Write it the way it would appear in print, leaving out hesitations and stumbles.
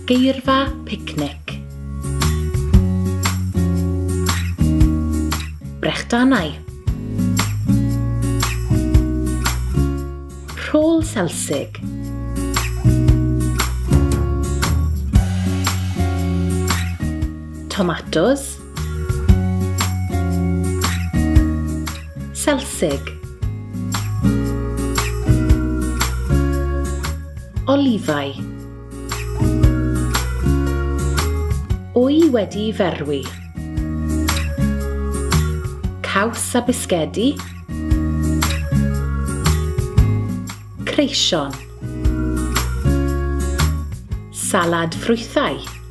Geirfa picnic. Brechdanau. Rhôl selsig. Tomatos. Selsig. Olifau. Wy wedi ferwi. Caws a bisgedi. Creision. Salad ffrwythau.